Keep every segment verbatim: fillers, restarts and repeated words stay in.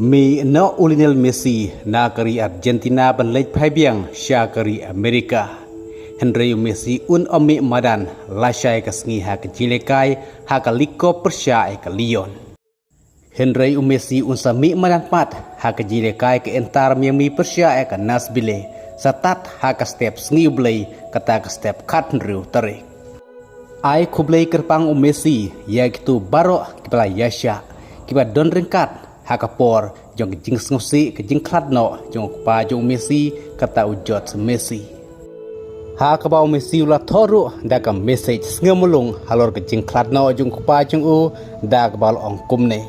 Mih noh u Lionel Messi na ka ri Argentina ban leit phai biang sha ka ri Amerika. Hynrei u Messi un ym mih madan lashai ka sngi ha ka jingïalehkai ha ka Liga pyrshah ïa ka Lyon. Hynrei u Messi un sa mih madan pat ha ka jingïalehkai ka Inter Miami pyrshah ïa ka Nashville, sa tad ha ka step sngi U Blei, kata ka step khathynriew tarik. Ai khublei kyrpang u Messi ïa kito baroh kiba la ïaishah, kiba don ryngkat ha ka por jong ka jingsngewsih ka jingkhlad noh jong u kpa jong u Messi, kata u George Messi. Ha kaba u Messi u la thoh ruh da ka message sngewmulung halor ka jingkhlad noh jong u kpa jong u, da kaba la ong kumne: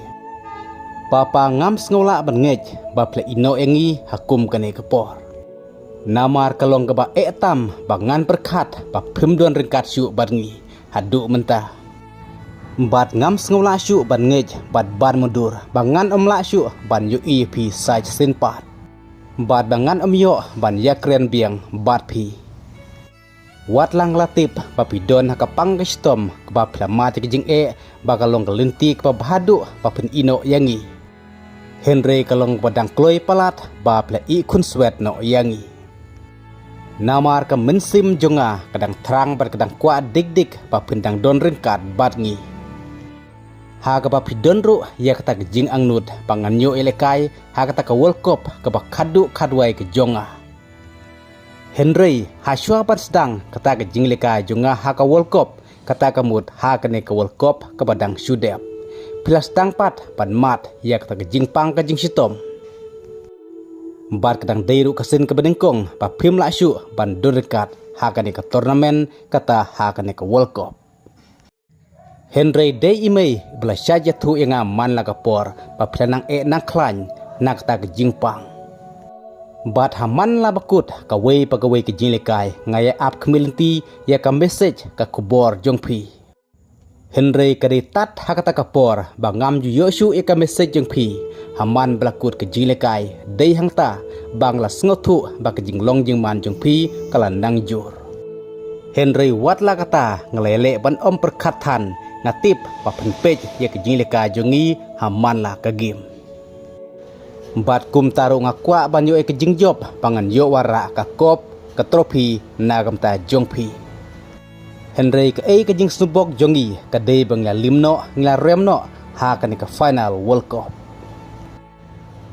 Papa, ngam sngew lah ban ngeit ba phi la ïeh noh ïa ngi ha kum kane ka por. Namar ka long kaba eh tam ba ngan pyrkhat ba phim don ryngkat shuh bad ngi haduh mynta. Bad ngam sngew lah shuh ban ngeit bad ban mutdur ba ngan ym lah shuh ban ïohi ïa phi sa shisien pat, bad ba ngan ym ïoh ban ïakren biang bad phi. Wat la nga la tip ba phi don ha ka pang ka shitom kaba phi la mad ïa ka jingeh ba ka long ka lynti kaba bha haduh ba phin ïeh noh ïa ngi. Hynrei ka long kaba dang kloi palat ba phi la ïeh khunswet noh ïa ngi. Namar ka mynsiem jong nga ka dang thrang bad ka dang kwah dik dik ba phin dang don ryngkat bad ngi. Ha kaba phi don ruh ïa kata ka jingangnud ba ngan ïoh ïalehkai ha kata ka World Cup kaba khatduh khatwai ka jong nga. Hynrei ha shuwa ban sdang kata ka jingïalehkai jong nga ha ka World Cup, kata ka mut ha kane ka World Cup kaba dang shu dep, phi la sdang pat ban mad ïa kata ka jingpang ka jingshitom. Bad ka dang dei ruh ka sien kaba nyngkong ba phim lah shuh ban don ryngkat ha kane ka tournament, kata ha kane ka World Cup. Hynrei dei i mei ba la shah ïathuh ïa nga man la ka por ba phi la nang eh nang khlaiñ na kata ka jingpang. Bad ha man la ba kut kawei pa kawei ka jingïalehkai, nga ïa ap khmih lynti ïa ka message, ka khubor jong phi. Hynrei ka dei tad ha kata ka por ba ngam ju ïoh shuh ïa ka message jong phi. Ha man ba la kut ka jingïalehkai, dei hangta ba nga la sngewthuh ba ka jinglong jingman jong phi ka la nang jur. Hynrei wat la kata nga la ïaleh ban ym pyrkhat than, nga tip ba phin peit ïa ka jingïalehkai jong ngi ha man la ka game. Bad kumta ruh nga kwah ban ïoh ïa ka jingjop ba ngan ïoh wanrah ka cup, ka trophy na ka bynta jong phi. Hynrei kaei ka jingsngewbok jong ngi ka dei ba ngi la lim noh, ngi la rem noh ha kane ka final World Cup.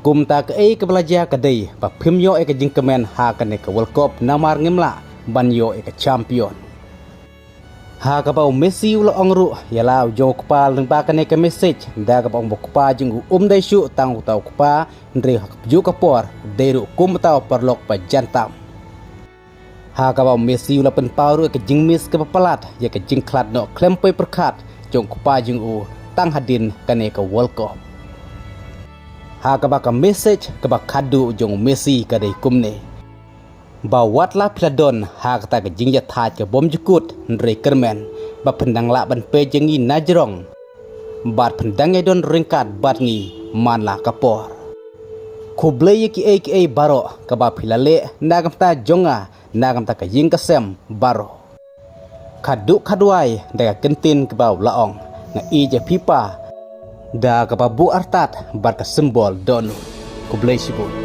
Kumta kaei kaba la jia ka dei ba phim ïoh ïa ka jingkmen ha kane ka World Cup namar ngim lah ban ïoh ïa ka champion. Ha kaba u Messi u la ong ruh ïa la u jong u kpa lyngba kane ka message, da kaba ong ba u kpa jong u um dei shuh tang uta u kpa, hynrei ha kajuh ka por dei ruh kum uta u paralok ba jan tam. Ha kaba u Messi u la pynpaw ruh ïa ka jingmiss kaba palat ïa ka jingkhlad noh khlem poi pyrkhat jong u kpa jong u tang hadien kane ka World Cup. Ha kaba ka message kaba khatduh jong u Messi ka dei kumne: Ba wat la phi la don ha kata ka jingïathait ka bym jukut, hynrei kyrmen ba phin dang lah ban peit ïa ngi na jrong bad phin dang ïa don ryngkat bad ngi man la ka por. Khublei ïa kiei kiei baroh kaba phi la leh na ka bynta jong nga, na ka bynta ka ïing ka sem baroh. Khatduh khatwai da ka kyntien kaba u la ong, nga ïeit ïa phi pa, da kaba buh artat bad ka symbol dohnud. Khublei shibun.